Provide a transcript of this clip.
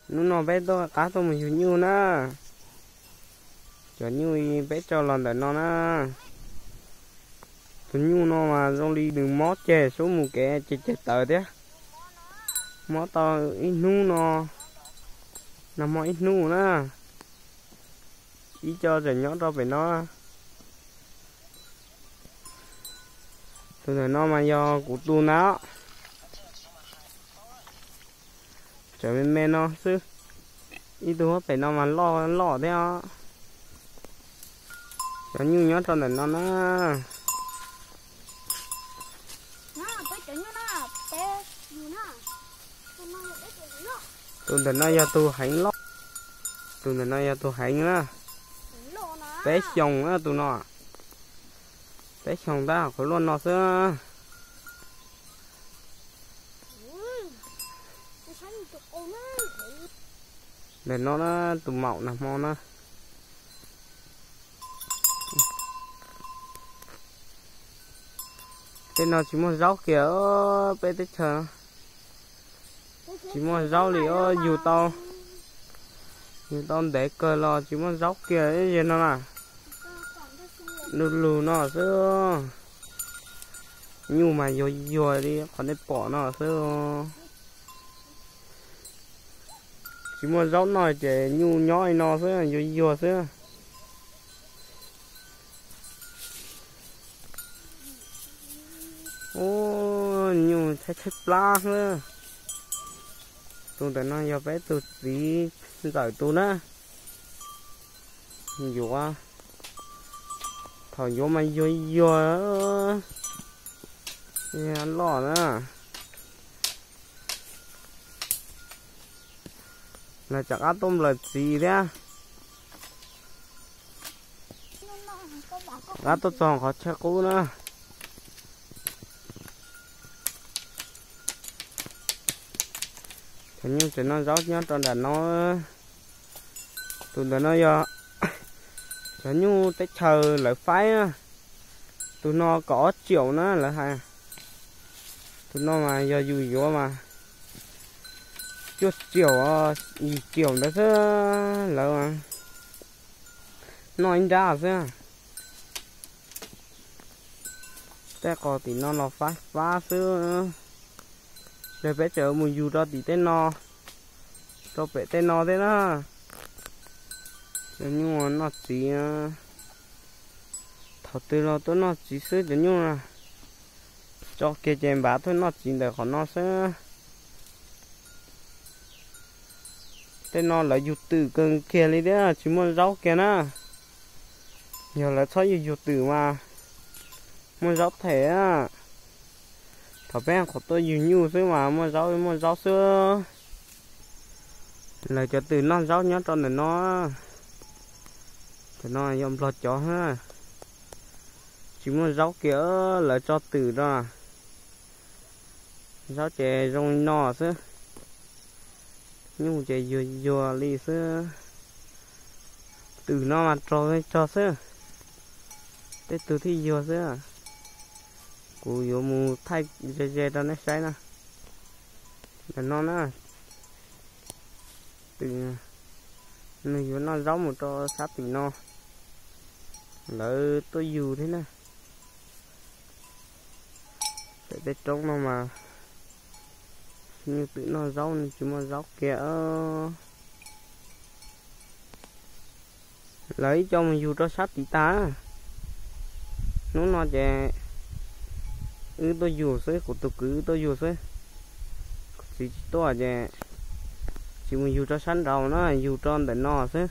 Hnub no peb tuaj qab tuaj mus yug nyuj na. Cov nyuj peb tso los ntawm no na. Tus nyuj no mas zoo li nws mob ceg sub mus kev ceg ceg tawv thiab. Mob tau ib hnub no, nag hmo ib hnub na. Ib co tseem nyob rau pem no. Tus ntawm no mas yog kuv tus na. Tseem me me no xwb. Ib tug huab pem no mas loj loj thiab os. Cov nyuj nyob rau ntawm no na. Tus ntawm no yog tus heev loj. Tus ntawm no yog tus heev na. Peb xyoos na tus no. Peb xyoos tab qhov luaj no xwb. Ntawm no na, tus maum nag hmo na. Tej no tsis muaj zaub kiag, peb teb chaws tsis muaj zaub li os, yug tau, yug tau ntev kawg los tsis muaj zaub kiag ib yam no na. Lug lug no xwb. Nyuj mas yuag yuag li qhov nej pom no xwb. Tsis muaj zaub noj ces nyuj nyob li no xwb, yuag yuag xwb. Ub, nyuj tshaib tshaib plab xwb. Tus ntawm no yog peb tus txiv ntxawm tus na. Yuav, thaum yuav mas yuag yuag loj na. Lawv rov qab tuaj nplawm txiv thiab. Rov qab tuaj txog qhov chaw qub na. Cov nyuj tseem noj zaub nyob rau nram no. Tus ntawm no yog cov nyuj teb chaws lawv faib na. Tus no kaum ob triệu na lawv hais. Tus no mas yog yus yuav mas cuaj triệu, yim triệu ntawd xwb lawv noj ib nrab xwb. Tej qos tim no los fab fab xwb. Ces peb tseem mus yug rau tim tej no, rau pem tej no thiab na. Cov nyuj noj txiv, thaum twg los tuaj noj txiv xwb cov nyuj na. Tso kiag ces npaj tuaj noj txiv ntawm qhov no xwb. Tej no lawv yug twm kawg kiag li thiab tsis muaj zaub kiag na. Yog lawv txhob yug yug twm mas muaj zaub them. Thaum peb qhuav tuaj yug nyuj xwb mas muaj zaub muaj zaub xwb. Lawv cov twm noj zaub nyob rau ntawm no. Cov no yog nplog cov, tsis muaj zaub kiag, lawv tso twm rau. Zaub ces zoo li no xwb. Nyuj ces yuag yuag li xwb. Twm no mas rog tso xwb. Tej tug thiaj yuag xwb. Kuv yuav mus thaij ze ze rau nej saib na. Ntawm no na, twm, nws yuav noj zaub mus rau sab tim no. Lawv tuaj yug thiab na. Pem tej roob no mas nyuj twm noj zaub, tsis muaj zaub kiag. Lawv ib co mus yug rau sab tid tag. Hnub no ces wb tuaj yug xwb, kuv tus kwv wb tuaj yug xwb. Kuv txiv tsis tuaj ces tsis mus yug rau sab nraud na, yug rau ntawm no xwb.